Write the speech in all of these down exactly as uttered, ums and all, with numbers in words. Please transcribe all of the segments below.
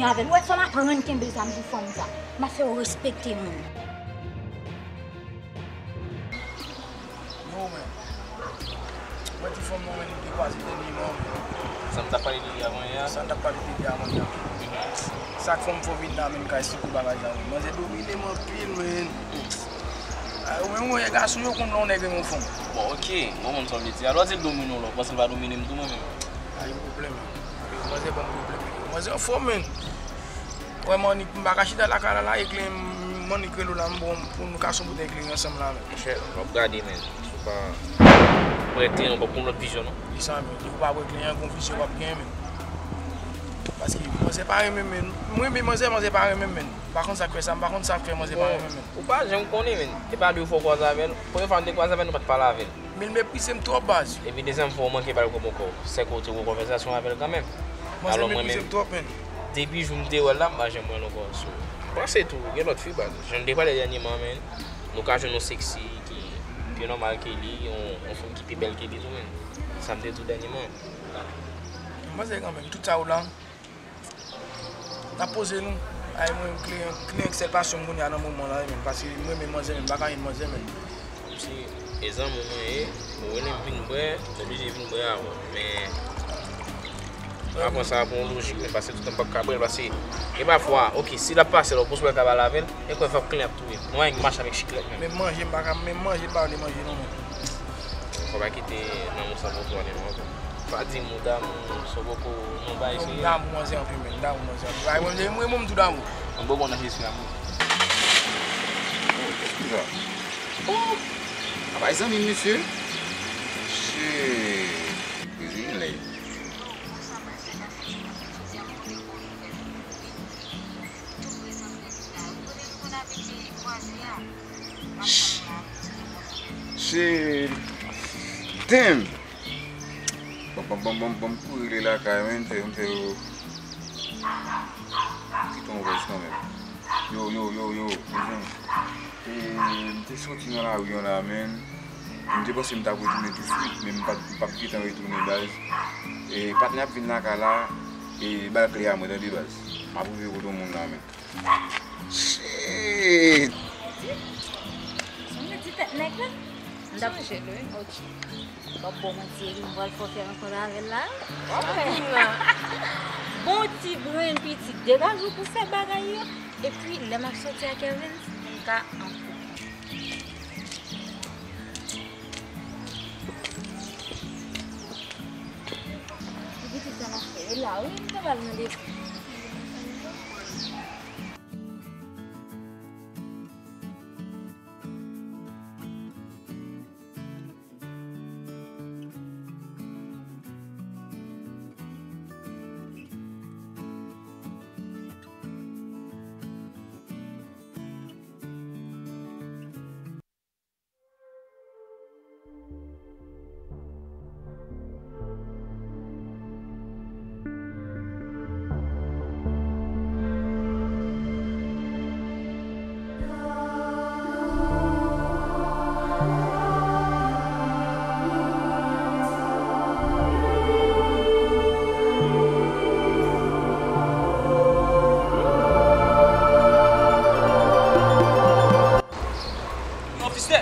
Avè l. Ou wè, fò m aprann kenbe zam pou fanm sa. M ap fè yo respekte moun. Yo, men. Mwen di fanm nan, men, nou te kwaze dènyèman, men. Sa m t ap pale de li avan yè a? Sa m t ap pale de li avan yè a. Mhm. Sa k fè m fò vin la, men, m ka esplike w bagay sa, men. Manzè domine m anpil, men. Ah, ou menm, ou wè, gason yo konn lè yon nèg renmen yon fanm. Bon, ok. Mwen konn sa w vle di. Alò, di l domine w la, ou panse l va domine m tou, mwen menm? Pa gen pwoblèm. Manzè ban m pwoblèm. Manzè anfòm, men. Wè, Manik, m pa ka chita lakay la, la, e kleren, Manik rele w la, m bon, pou nou ka son boutèy kleren ansanm la, men. Monchè, w ap gade, men. Si w pa prè kleren, w p ap gon lòt vizyon, non. Kisa, men? Ou pa prè kleren, gon vizyon w ap genyen, men. Paske manzè pa renmen m, men. M renmen manzè, manzè pa renmen m, men. M pa konn sa k fè sa, m pa konn sa k fè manzè pa renmen m, men. Ou pa janm konnen, men. E pa de fwa w kwaze avè l. Premye fwa n te kwaze avè l, nou pa t pale avè l. Men l meprize m twòp, baz. Epi dezyèm fwa, ou manke ba l kòb ankò. Sèke w te gon konvèsasyon avè l kanmenm. Manzè meprize m twòp, men. Depi jou m te wè l la, m pa janm wè l ankò. So, panse tou, gen lòt fi, baz. Jan n te pale dènyèman, men, nou ka jwenn yon seksi ki pi nòmal ke li, yon, yon fanm ki pi bèl ke li tou, men. Sa m te di w dènyèman. Manzè kanmenm, tout sa ou la. N ap poze nou. Ay, mwen, kleren, kleren k sèl pasyon m kounye a nan moman la, wi, men. Paske mwen renmen manzè, men. M pa ka jwenn manzè, men. Si e zanmi w mwen ye, ou rele m vin bwè, m oblije vin bwè avè w. Men, m pa pran sa pou yon lojik, men, paske toutan m p ap ka bwè l, paske gen pafwa, ok, si l ap pase la, ou pous wè l ka pale avè l, e kwè fòk kleren ap touye. Mwen, m mache avèk chiklèt, men. Men manje, m pa ka, men manje, m pa vle manje, non, men. Fò pa kite lanmou sa poko ale non ankò. Pa di m ou damou, sa poko yon bagay serye. M damou manzè anpil, men, m damou manzè anpil. Bagay mwen, mwen, mwen, m tou damou. Yon bon bon nan Jezi damou. Oh, kisa? Oh! A bay zanmi m, mesye. Shit. Bezwen lè. Shit. Damn. Bon, bon, bon, bon, bon, m kouri rele lakay, men, m fè, m fè yo kite yon vòs kanmenm. Yo, yo, yo, yo, mezanmi. E, m te soti nan lari an la, men, m te panse m t ap retounen tousuit, men m pa t, m p ap gentan retounen, baz. E, patnè ap vin lakay la, e, ba l kle a mwen, tande, baz. M ap rive kote yon moun la, men. Shit! Sonje ti tèt nèg la? M t ap sonje l, wi. Ok. M p ap ba w manti, epi m pral fè w fè rankont avè l la, wi. W ap vin la. Bon ti grenn pitit, degaje w pou fè bagay yo. Epi, lè m ap soti ak Evans, m ka an koup. Ti pitit sa n ap fè, e la, wi, m te ba l randevou. Non, Fistè.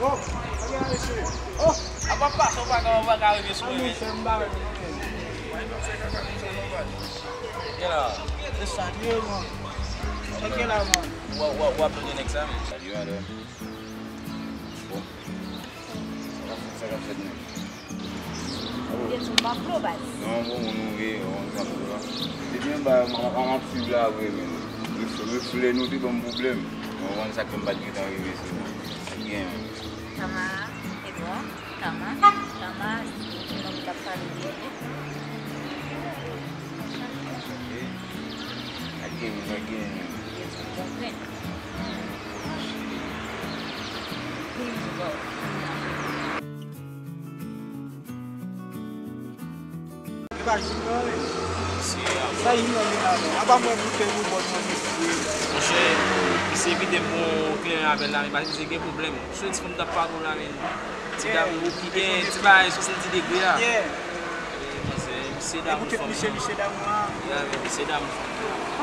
Oh, apa mesye? Oh, apa pase, ou pa ka, ou pa ka rive sou mwen, men. Kèl a? Se sa, ye, man. Kèl a, man? W a, w a, w ap jwenn nèg sa, men. Salut, madame. Bon. Sa k ap fèt, sa k ap fèt, men? Ou gen sou baflo, baz. Non, bon, moun ou ye, ou konn sa m di la. Depi anba, m, m, m ap swiv la vre, men. Reflè, reflè nou te ban m pwoblèm. Mwen konn sa k fè m pa t gentan rive sou ou. Sa k gen, men? Tamara, Edouard, Tama, Tama, se yon nonm k ap pale byen, men. Sa k gen, men, sa k gen, men. Gen sou bon grenn. E pa junior, men. Sa junior gen la, men. Apa mwen pou fè yon bòt manje pou yo. Monchè, misye evite m pran kleren avè l la, men paske misye gen pwoblèm. Sou ti fanm t ap pale la, men. Ti dam ou ki gen ti bagay swasanndiz degre la. E manzè, misye damou fanm nan. Misye damou a. Ya, men misye damou fanm nan.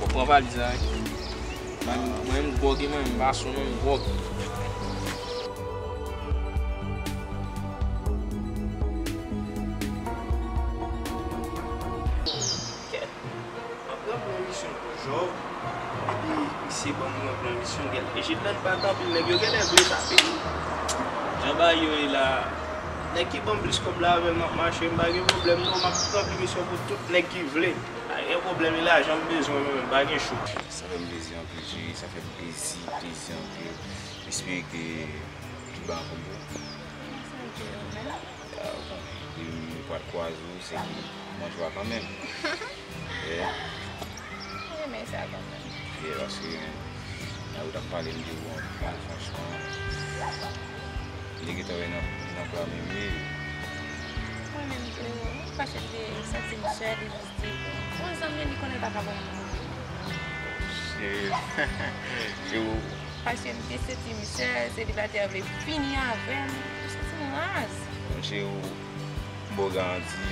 Bon, pran valiz la, wi. Mwen menm gwòg, mwen menm m pa sou non, m gwòg. Kèt. Mwen pran pran misyon pou Jòv, epi misye ban m mwen pran misyon gèl. E Jidlan pa tanpil, nèg yo genlè vle tape m. Jan bagay yo ye la, nèg ki ban m plis kòb la avè l m ap mache, m pa gen pwoblèm non, m ap ranpli misyon pou tout nèg ki vle. Pa gen pwoblèm, e lajan m bezwen mwen menm, pa gen cho. Sa fè m plezi anpil, cheri, sa fè m plezi, plezi anpil. M espere ke tout bagay an fòm pou ou. Sa di yo menm. Ah, bon, depi m pral kwaze w, se ki manje w a kanmenm. Yeah. Mwen renmen sa kanmenm. Yeah, paske, nan ou t ap pale m de ou anpil, franchman. M te gentan wè nan, nan plan menm, wi. Mwen menm tou, paske m te santi m sèl, e jis di, yon zanmi li konnen l pa ka ban m yon oubli. Cheri, cheri, ou Paske m te santi m sèl, selibatè vle fini avè m. M santi m raz. Monchè, ou bon garanti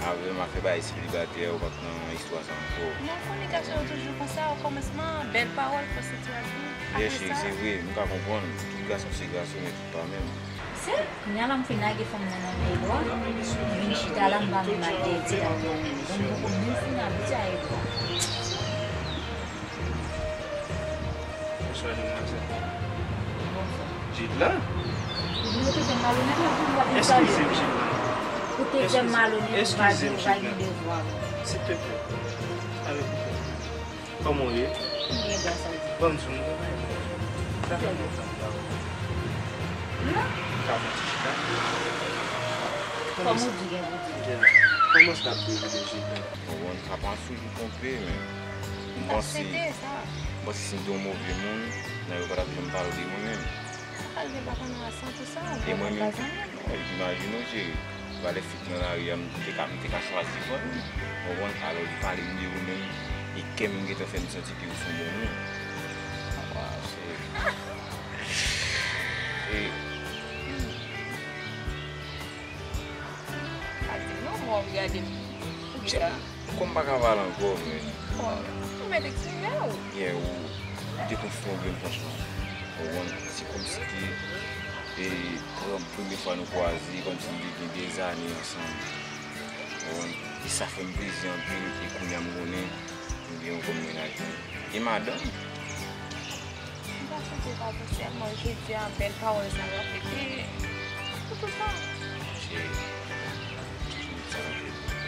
avè m, afè bay selibatè, ou pa t nan istwa sa ankò. Non, kominikasyon yo toujou konsa, okòmansman, bèl pawòl, fòs sitiyasyon. Apre sa, cheri, se vre, m ka konprann. Tout gason se gason, men tout pa menm. Se, kounya la m fin lage fanm nan nan men Edwa, m vin chita la m pa menm al dèyè ti dam nan. Bon, m poko menm fin abitye a Edwa. Bonswa, demwazèl. Bonswa. Jidlan? Ou te fè m malonèt la pou m pa vin salye. Eskize m, Jidlan. Ou te fè m malonèt, ou pa gen, ou pa gen devwa. Silteplè. Avèk ou. Kòman w ye? M byen, gras a Dye. Ban m di w, m gen bagay pou ou. Sa fè lontan m pa wè w. Non? Ka fè ti chita? Kòman w di gen pou di? Kòman sa ap dewoule, Jidlan? Ou konprann, sa pa sou jou konpe, men m panse, m panse si m te yon move moun, nèg yo pa t ap janm pale w de mwen menm. Sa pa rive pa konnen a san pou san, ou pa zanmi m. E mwen menm tou, imajine w, cheri. Valè fi nan lari a, m te ka, m te ka chwazi fanmi. Ou konprann? Alò, li pale m de ou menm, e kè m gentan fè m santi ke ou se yon bon moun. Waw, cheri. Ou gade m. Ou Chè, kòm m pa ka pale ankò, men. Bon, ou mèt eksprime w. Yeah, ou, ou te konn fè yon grenn franchman. Ou konprann? Se kòmsi ke e pran premye fwa nou kwaze, kòmsi nou te gen dèzane ansanm. Ou konprann? E sa fè m plezi anpil, e kounye a m konnen m gen yon granm mennaj mwen. E madanm? M pa swete pa pou sèlman jodi a bèl pawòl sa yo ap rete pou tout tan. Cheri, toujou met sa nan tèt ou.